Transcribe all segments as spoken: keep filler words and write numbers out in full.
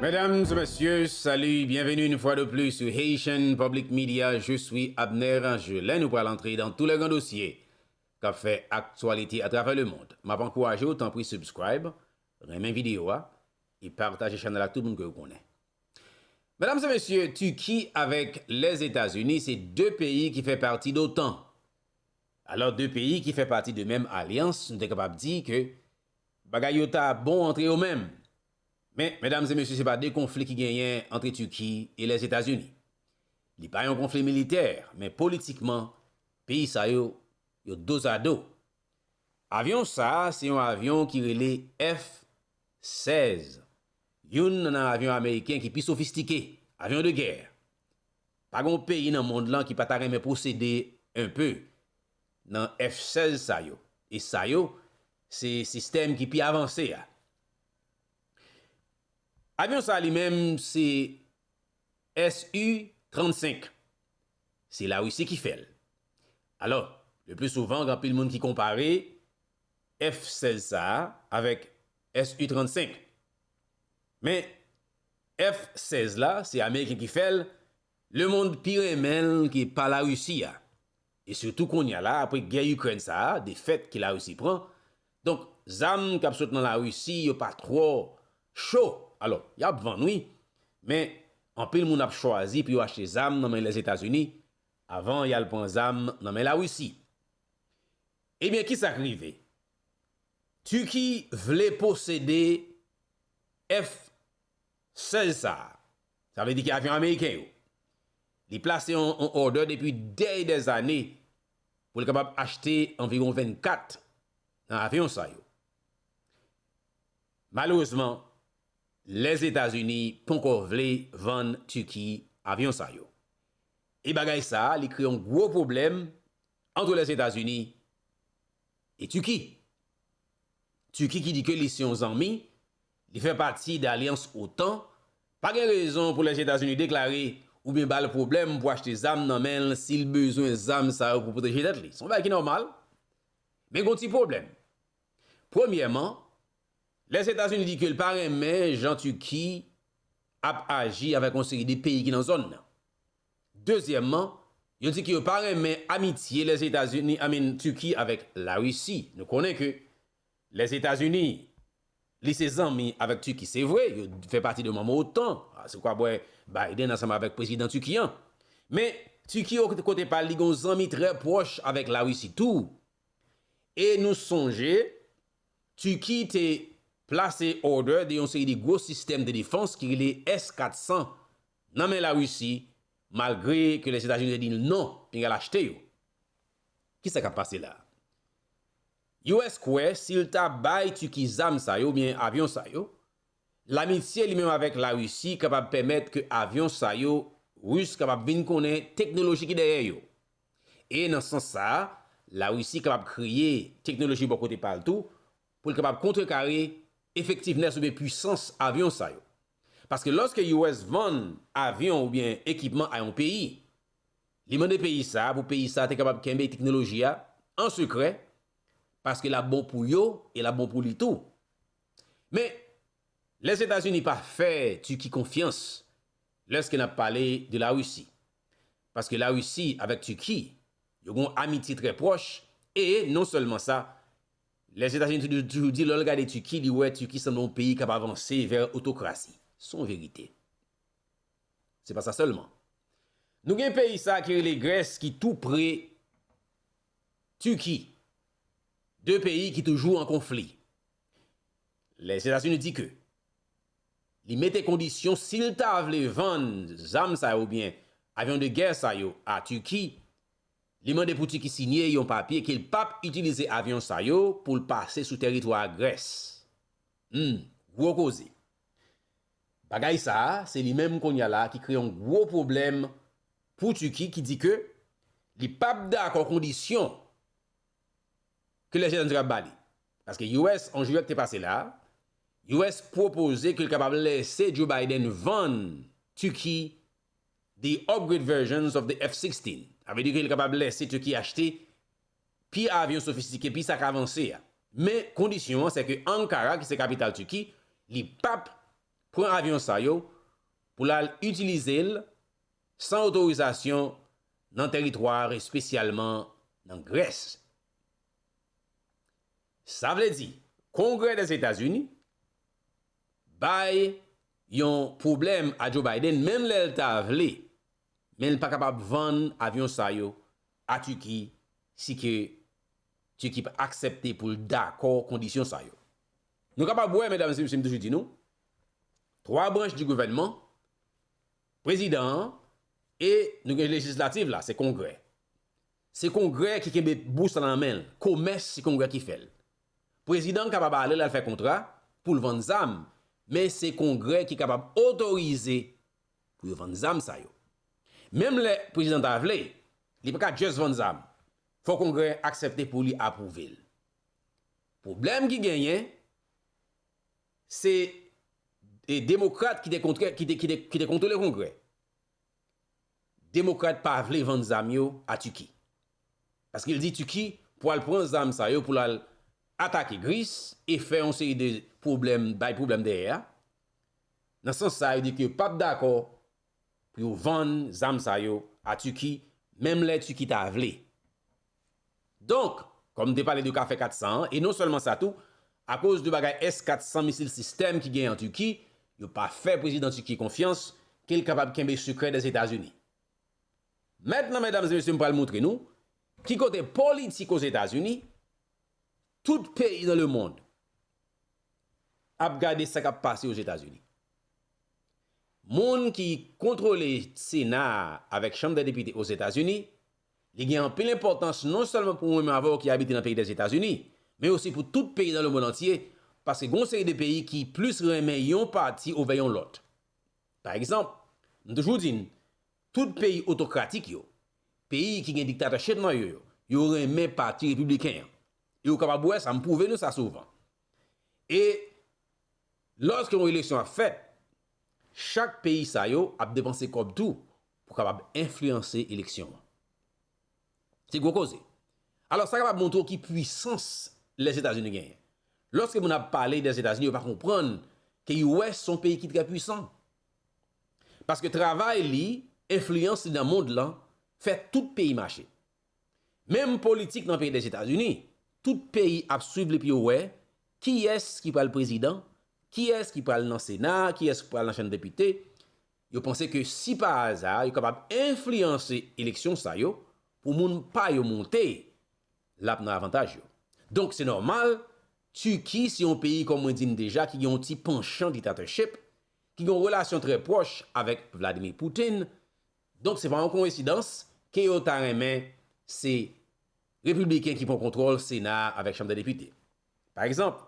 Mesdames et messieurs, salut, bienvenue une fois de plus sur Haitian Public Media. Je suis Abner Angelin. Nou pral antre dans tous les grands dossiers k ap fè aktyalite atravè lemond. M ap ankouraje w, tanpri subscribe, renmen videyo a, e pataje chanèl ak tout moun ke w konnen. Medam e mesye, Tiki avèk Lèzetazini se de peyi ki fè pati de otan. Alò, de peyi ki fè pati de menm alyans, nou te kapab di ke bagay yo ta bon antre yo menm. Men, medam e mesye, se pa de konfli ki genyen antre Tiki e Lèzetazini. Li pa yon konfli militè, men politikman, peyi sa yo, yo dozado. Avyon sa a se yon avyon ki rele F sèz, youn nan avyon ameriken ki pi sofistike, avyon de gè. Pa gen yon peyi nan mond lan ki pa ta renmen posede enpe nan F sèz sa yo. E sa yo, se sistèm ki pi avanse a. Avyon sa a li menm se S U trannsenk. Se Larisi ki fè l. Alò, le pli souvan, gen anpil moun ki konpare F sèz sa a avèk S U trannsenk. Men, F sèz la, se Ameriken ki fè l, lemonn pi renmen l ke pa Larisi a. E sitou kounye a la, apre gè Ikrèn sa a, defèt ke Larisi pran, donk, zam k ap sot nan Larisi, yo pa twò cho. Alò, y ap vann, wi, men anpil moun ap chwazi pou yo achte zam nan men Lèzetazini avan y al pran zam nan men Larisi. Ebyen, ki sa k rive? Tiki vle posede F sèz sa a. Sa vle di ki avyon ameriken yo. Li plase yon, yon òdè depi dèy dèzane pou l kapab achte anviwon vennkat nan avyon sa yo. Malerezman, Lèzetazini poko vle vann Tiki avyon sa yo. E bagay sa a, li kreye yon gwo pwoblèm ant Lèzetazini e Tiki. Tiki ki di ke li se yon zanmi, li fè pati de alyans otan, pa gen rezon pou Lèzetazini deklare oubyen ba l pwoblèm pou achte zam nan men l si l bezwen zam sa yo pou pwoteje tèt li. Se yon bagay ki nòmal, men gen yon ti pwoblèm. Premyèman, Lèzetazini di ke l pa renmen jan Tiki ap aji avèk yon seri de peyi ki nan zòn nan. Dezyèmman, yo di ke yo pa renmen amitye Lèzetazini, I mean, Tiki avèk Larisi. Nou konnen ke Lèzetazini, li se zanmi avèk Tiki, se vre, yo fè pati de manm otan. Se kwa bwè Biden ansanm avèk prezidan Tiki an. Men, Tiki, kote pa l, li gen yon zanmi trè pwòch avèk Larisi tou. E nou sonje, Tiki te plase òdè de yon seri de gwo sistèm de defans ki rele S kat san nan men Larisi, malgre ke Lèzetazini te di non, pinga l achte yo. Ki sa k ap pase la a? U S kwè si l ta bay Tiki zam sa yo oubyen avyon sa yo, lamitye li menm avèk Larisi kapab pèmèt ke avyon sa yo, Ris kapab vin konnen teknoloji ki dèyè yo. E nan sans sa a, Larisi kapab kreye teknoloji bò kote pa l tou pou l kapab kontrekare effectiveness oubyen pwisans avyon sa yo. Paske lòske U S vann avyon oubyen ekipman a yon peyi, li mande peyi sa a pou peyi sa a te kapab kenbe teknoloji a an sekrè, paske l ap bon pou yo e l ap bon pou li tou. Men, Lèzetazini pa fè Tiki konfyans lèske n ap pale de Larisi. Paske Larisi avèk Tiki, yo gen yon amitye trè pwòch, e non sèlman sa, Lèzetazini toujou, toujou di, lè l gade Tiki, li wè Tiki sanble yon peyi k ap avanse vè otokrasi. Se yon verite. Se pa sa sèlman. Nou gen peyi sa ki rele Grès ki tou pre Tiki. De peyi ki toujou an konfli. Lèzetazini di ke li mete kondisyon si l ta vle vann zam sa yo oubyen avyon de gè sa yo a Tiki, li mande pou Tiki sinye yon papye ke l p ap itilize avyon sa yo pou l pase sou tèritwa Grès. Hmm, gwo koze. Bagay sa a, se li menm kounye a la ki kreye yon gwo pwoblèm pou Tiki ki di ke li p ap dakò kondisyon ke Lèzetazini ap ba li. Paske U S, an jiyè ki te pase la, U S pwopoze ke l kapab lèse Joe Biden vann Tiki the upgrade versions of the F sixteen. Sa vle di ke l kapab lèse Tiki achte pi avyon sofistike, pi sa k avanse a. Men kondisyon an, se ke Ankara, ki se kapital Tiki, li p ap pran avyon sa yo pou l al itilize l san otorizasyon nan teritwa a, espesyalman nan Grès. Sa vle di, Kongrè Dèzetazini bay yon pwoblèm a Joe Biden, menm lè l ta vle, men l pa kapab vann avyon sa yo a Tiki, si ke Tiki pa aksepte pou l dakò kondisyon sa yo. Nou kapab wè, medam e mesye, m toujou di nou, twa branch di gouvènman, prezidan an, e nou gen lejislatif la, se Kongrè. Se Kongrè ki kenbe bous la nan men l. Komès, se Kongrè ki fè l. Prezidan kapab ale l al fè kontra pou l vann zam, men se Kongrè ki kapab otorize pou yo vann zam sa yo. Menm lè prezidan ta vle, li pa ka just vann zam. Fò Kongrè aksepte pou li apwouve l. Pwoblèm ki genyen, se, e, demokrat ki te kontre, ki te, ki te, ki te kontwole Kongrè. Demokrat pa vle vann zam yo a Tiki. Paske l di Tiki pou al pran zam sa yo pou l al atake Gris e fè yon seri de pwoblèm, bay pwoblèm dèyè a. Nan sans sa, yo di ke yo p ap dakò pou yo vann zam sa yo a Tiki, menm lè Tiki ta vle. Donk, kòm m te pale de Kafe kat san an, e non sèlman sa tou, akoz de bagay S kat san misil sistèm ki genyen an Tiki, yo pa fè prezidan Tiki konfyans ke l kapab kenbe sekrè Dèzetazini. Mentnan, medam e mesye, m pral montre nou ki kote politik Ozetazini, tout peyi nan lemonn ap gade sa k ap pase Ozetazini. Moun ki kontwole Sena a avèk Chanm dè Depite Ozetazini, li gen anpil enpòtans non sèlman pou mwen menm avè w ki abite nan peyi Dèzetazini, men osi pou tout peyi nan lemonn antye, paske gen yon seri de peyi ki plis renmen yon pati ovè yon lòt. Pa egzanp, m toujou di n, tout peyi otokratik yo, peyi ki gen diktatorship nan yo yo, yo renmen pati repibliken an. E ou kapab wè sa, m pwouve nou sa souvan. E lòske yon eleksyon ap fèt, chak peyi sa yo ap depanse kòb tou pou kapab enfliyanse eleksyon an. Se gwo koze. Alò, sa kapab montre w ki pwisans Lèzetazini genyen. Lòske moun ap pale Lèzetazini, yo pa konprann ke U S se yon peyi ki trè pwisan. Paske travay li, enfliyans li nan mond lan, fè tout peyi mache. Menm politik nan peyi Lèzetazini, tout peyi ap swiv li pou yo wè kiyès ki pral prezidan, kiyès ki pral nan Sena, kiyès ki pral nan Chanm Depite. Yo panse ke si pa aza, yo kapab enfliyanse eleksyon sa yo pou moun pa yo monte, l ap nan avantaj yo. Donk, se nòmal, Tiki se yon peyi, kòm mwen di n deja, ki gen yon ti panchan diktatorship, ki gen yon relasyon trè pwòch avèk Vladimir Putin. Donk, se pa yon koyensidans ke yo ta renmen se repibliken ki pran kontwòl Sena a avèk Chanm dè Depite. Pa egzanp,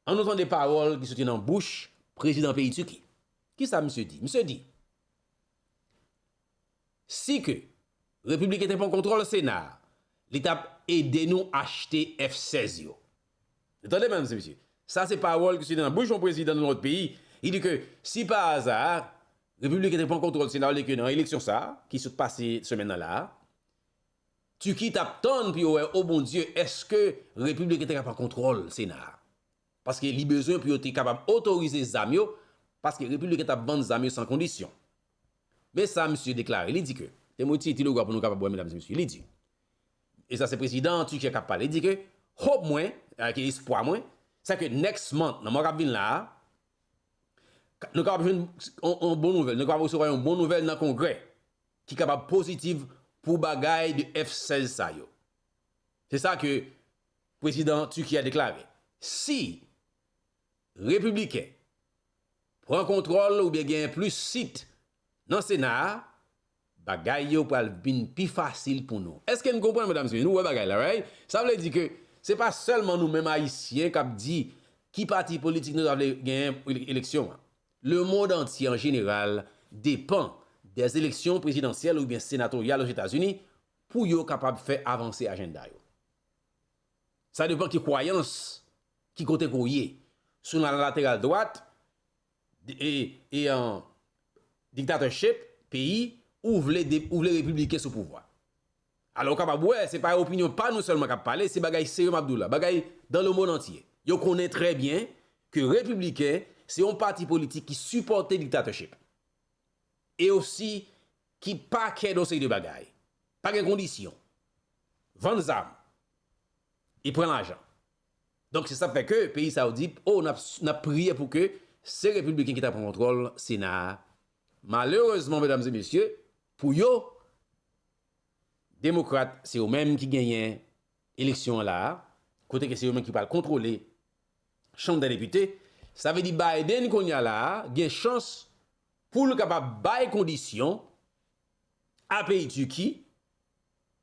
ann nou tande pawòl ki soti nan bouch prezidan peyi Tiki. Kisa misye di? Misye di, si ke repibliken te pran kontwòl Sena a, li t ap ede nou achte F sèz yo. Nou tande, medam e mesye? Sa se pawòl ki soti nan bouch yon prezidan nan lòt peyi. Li di ke si pa aza, repibliken te pran kontwòl Sena a, olye ke nan eleksyon sa a, ki sot pase semèn nan la a, Tiki t ap tann pou yo wè, o Bondye, èske repibliken te ka pran kontwòl Sena a? Paske li bezwen pou yo te kapab otorize zam yo, paske repibliken t ap vann zam yo san kondisyon. Men sa misye deklare, li di ke, te mwen ti, ti logwa pou nou kapab wè, medam e mesye, li di, e sa se prezidan Tiki k ap pale, li di ke, hope mwen, ke espwa mwen, se ke next month, nan mwa k ap vin la a, nou kapab jwenn yon, yon bon nouvèl, nou kapab resevwa yon bon nouvèl nan Kongrè ki kapab pozitif pou bagay de F sèz sa yo. Se sa ke prezidan Tiki a deklare. Si repibliken pran kontwòl oubyen genyen plis sit nan Sena a, bagay yo pral vin pi fasil pou nou. Èske n konprann, medam e mesye? Nou wè bagay la, right? Sa vle di ke se pa sèlman nou menm Ayisyen k ap di ki pati politik nou ta vle genyen ele-, eleksyon an. Lemonn antye an jeneral depann dè eleksyon prezidansyèl oubyen senatoryal Ozetazini pou yo kapab fè avanse ajanda yo. Sa depann ki kwayans, ki kote ke w ye. Si w nan lateral dwat, e, e an diktatorship, peyi, ou vle de, ou vle repibliken sou pouvwa. Alò, ou kapab wè, se pa opinyon pa nou sèlman k ap pale, se bagay serye m ap di w la, bagay dans le monde entier. Yo konnen trè byen ke repibliken Se yon pati politik ki sipòte diktatorship. E osi ki pa kè nan yon seri de bagay. Pa gen kondisyon. Vann zam. E pran lajan. Donk, se sa k fè ke peyi sa yo di, oh, n ap, n ap priye pou ke se repibliken ki ta pran kontwòl Sena a. Malerezman, medam e mesye, pou yo, demokrat, se yo menm ki genyen eleksyon an la a, kote ke se yo menm ki pral kontwole Chanm dè Depite. Sa vle di Biden kounye a la a gen chans pou l kapab bay kondisyon a peyi Tiki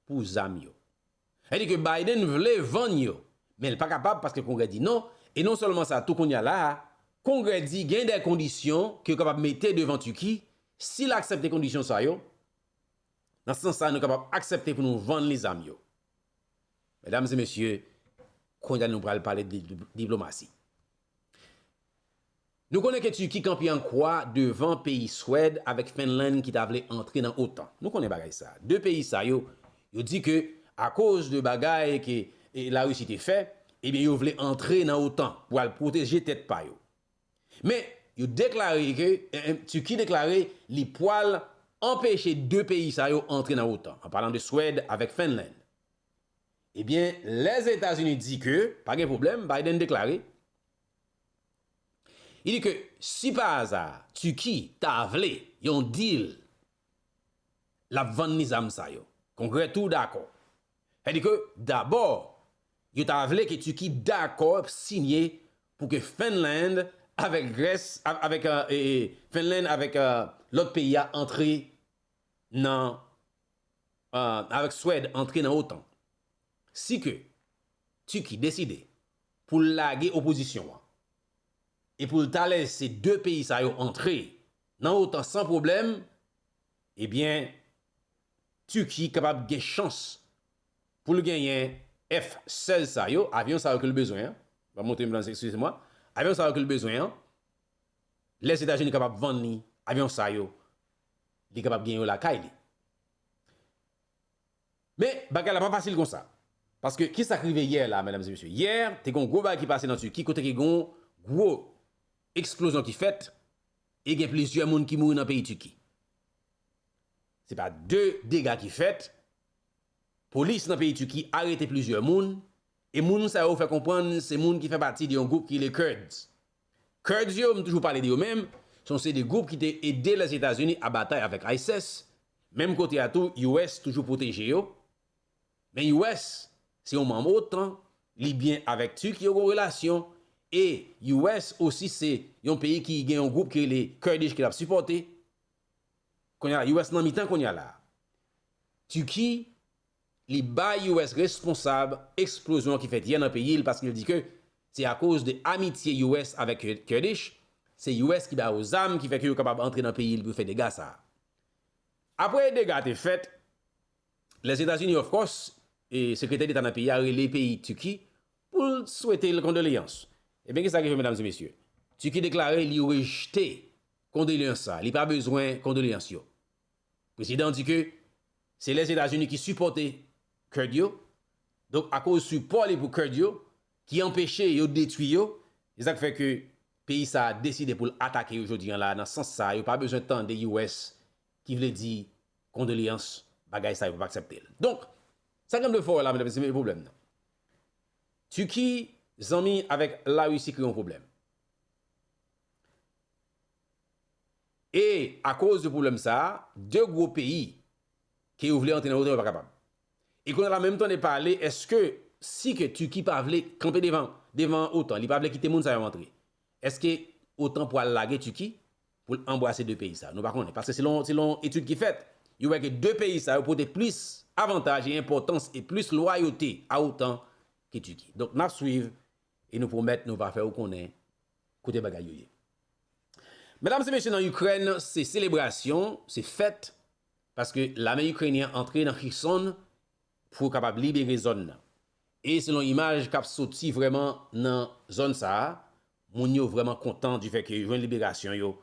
pou zam yo. Sètadi ke Biden vle vann yo, men l pa kapab paske Kongrè di non. E non sèlman sa, tou kounye a la a, Kongrè di gen de kondisyon ke yo kapab mete devan Tiki. Si l aksepte kondisyon sa yo, nan sans sa, nou kapab aksepte pou nou vann li zam yo. Medam e mesye, kounye a nou pral pale de di-, diplomasi. Nou konnen ke Tiki kanpe an kwa devan peyi Swèd avèk Finland ki ta vle antre nan otan. Nou konnen bagay sa. De peyi sa yo, yo di ke akoz de bagay ke, e, Larisi te fè, ebyen yo vle antre nan otan pou al pwoteje tèt pa yo. Men, yo deklare ke, e, e, Tiki deklare li pwal anpeche de peyi sa yo antre nan otan, an palan de Swèd avèk Finland. Ebyen, Lèzetazini di ke, pa gen pwoblèm, Biden deklare, li di ke si pa aza Tiki ta vle yon deal, l ap vann li zam sa yo. Kongrè tou dakò. Sètadi ke dabò, yo ta vle ke Tiki dakò sinye pou ke Finland avèk Grès, a-, avèk, e, e, Finland avèk, e, lòt peyi a antre nan, e, avèk Swèd antre nan otan. Si ke Tiki deside pou l lage opozisyon an e pou l ta lèse de peyi sa yo antre nan otan san pwoblèm, ebyen, Tiki kapab gen chans pou l genyen F sèz sa yo, avyon sa yo ke l bezwen an. Ban m montre m nan, eskize mwa. Avyon sa yo ke l bezwen an, Lèzetazini kapab vann li avyon sa yo, li kapab gen yo lakay li. Men, bagay la pa fasil konsa. Paske, ki sa k rive yè la, medam e mesye? Yè, te gen yon gwo bagay ki pase nan Tiki, kote ki gen yon gwo eksplozyon ki fèt, e gen plizyè moun ki mouri nan peyi Tiki. Se pa de dega ki fèt, polis nan peyi Tiki arete plizyè moun, e moun sa yo fè konprann se moun ki fè pati de yon gwoup ki rele Kurds. Kurds yo, m toujou pale de yo menm, se yon seri de gwoup ki te ede Lèzetazini a batay avèk ISIS, menm kote a tou, U S toujou pwoteje yo. Men U S se yon manm otan, li byen avèk Tiki yo gen relasyon, e U S osi se yon peyi ki gen yon gwoup ki rele Kurdish ki l ap sipòte. Kounye a la, U S nan mitan kounye a la. Tiki, li bay U S responsab eksplozyon ki fèt yè nan peyi l, paske l di ke se akoz de amitye U S avèk Kurdish, se U S ki ba yo zam ki fè ke yo kapab antre nan peyi l pou yo fè dega sa a. Apre dega te fèt, Lèzetazini, of course, e Sekretè Deta nan peyi a rele peyi Tiki pou l swete l kondoleyans. Ebyen, ki sa ki rive, medam e mesye? Tiki deklare li rejte kondoleyans sa a. Li pa bezwen kondoleyans yo. Prezidan an di ke se Lèzetazini ki sipòte Kurd yo. Donk, akoz sipò li pou Kurd yo, ki anpeche yo detwi yo, se sa k fè ke peyi sa a deside pou l atake yo jodi an la, nan sans sa a, yo pa bezwen tande U S ki vle di kondoleyans, bagay sa yo p ap aksepte l. Donk, sa k ann dwe fè w la, medam e mesye, pwoblèm nan. Tiki, zanmi avèk Larisi kreye yon pwoblèm. E akoz de pwoblèm sa a, de gwo peyi ke yo vle antre nan otan, yo pa kapab. E kounye a la, menm tande pale, èske si ke Tiki pa vle kanpe devan, devan otan, li pa vle kite moun sa yo antre, èske otan pral lage Tiki pou l anbrase de peyi sa? Nou pa konnen. Paske selon, selon etid ki fèt, yo wè ke de peyi sa yo pote plis avantaj e enpòtans e plis lwayote a otan ke Tiki. Donk, n ap swiv e nou pwomèt nou va fè w konnen kote bagay yo ye. Medam e mesye, nan Ikrèn, se selebrasyon, se fèt, paske lame ikrenyen an antre nan Kherson pou yo kapab libere zòn nan. E selon imaj k ap soti vrèman nan zòn sa a, moun yo vrèman kontan di fè ke yo jwenn liberasyon yo,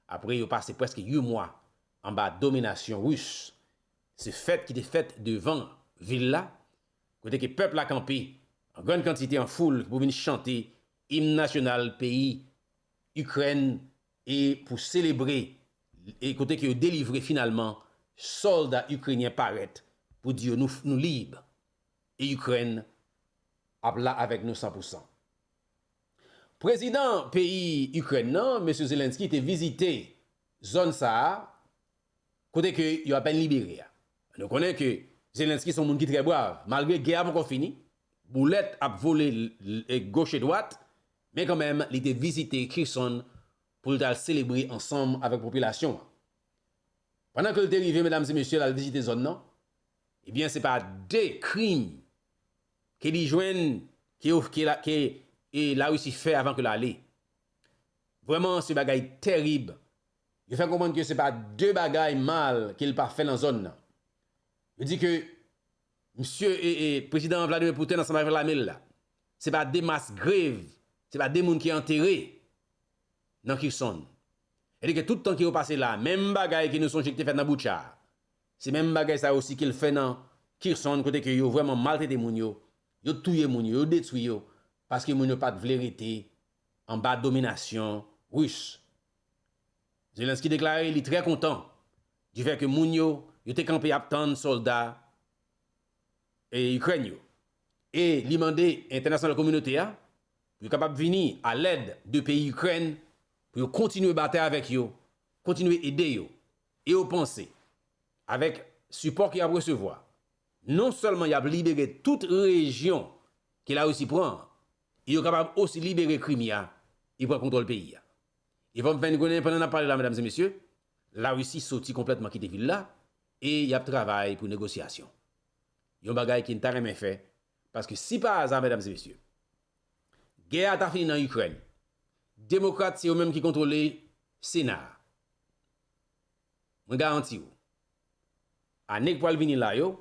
apre yo pase prèske uit mwa anba dominasyon ris. Se fèt ki te fèt devan vil la, kote ke pèp la kanpe an grann kantite, an foul, pou vin chante im nasyonal peyi Ikrèn e pou selebre e kote ke yo delivre finalman sòlda ikrenyen parèt pou di yo nou, nou lib e Ikrèn ap la avèk nou san pou san. Prezidan peyi Ikrèn nan, mesye Zelensky, te vizite zòn sa a kote ke yo apèn libere a. Nou konnen ke Zelensky se yon moun ki trè brav. Malgre gè a poko fini, boulèt ap vole l- l- e goch e dwat, men kanmenm li te vizite Kherson pou l t al selebre ansanm avèk popilasyon an. Pandan ke l te rive, medam e mesye, l al vizite zòn nan, ebyen, se pa de krim ke li jwenn, ke, ke, la, ke e, Larisi fè avan ke l ale. Vrèman, se bagay tèrib. Yo fè konprann ke se pa de bagay mal ke l pa fè nan zòn nan. Yo di ke misye e, e prezidan Vladimir Putin ansanm avèk lame l la, se pa de mas grev, se pa de moun ki antere nan Kherson. Sètadi ke tout tan ke yo pase la, menm bagay ke nou sonje ki te fèt nan Bucha, se menm bagay sa osi ke l fè nan Kherson, kote ke yo vrèman maltrete moun yo, yo touye moun yo, yo detwi yo, paske moun yo pa t vle rete anba dominasyon ris. Zelensky deklare li trè kontan di fè ke moun yo, yo te kanpe ap tann sòlda e Ikrèn yo. E li mande entènasyonal kominote a pou yo kapab vini a lèd de peyi Ikrèn, pou yo kontinye batay avèk yo, kontinye ede yo. E yo panse, avèk sipò ke y ap resevwa, non sèlman y ap libere tout rejyon ke Larisi pran an, e yo kapab osi libere Krimi a e pran kontwòl peyi a. E fò m fè n konnen, pandan n ap pale la, medam e mesye, Larisi soti konplètman kite vil la e y ap travay pou negosyasyon. Yon bagay ke n ta renmen fè, paske si pa aza, medam e mesye, gè a ta fini nan Ikrèn, demokrat se yo menm ki kontwole Sena a. Mwen garanti w, ane k pral vini la yo,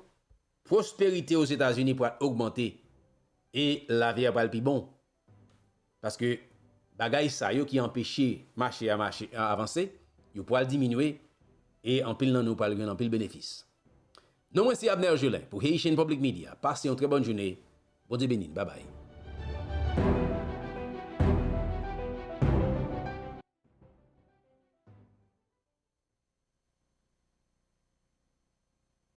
pwosperite Ozetazini pral ogmante e lavi a pral pi bon. Paske bagay sa yo ki anpeche mache a mache a avanse, yo pral diminye e anpil nan nou pral jwenn anpil benefis. Non mwen se Abner Gelin pou Haitian Public Media. Pase yon trè bòn jounen. Bondye beni n. Babay.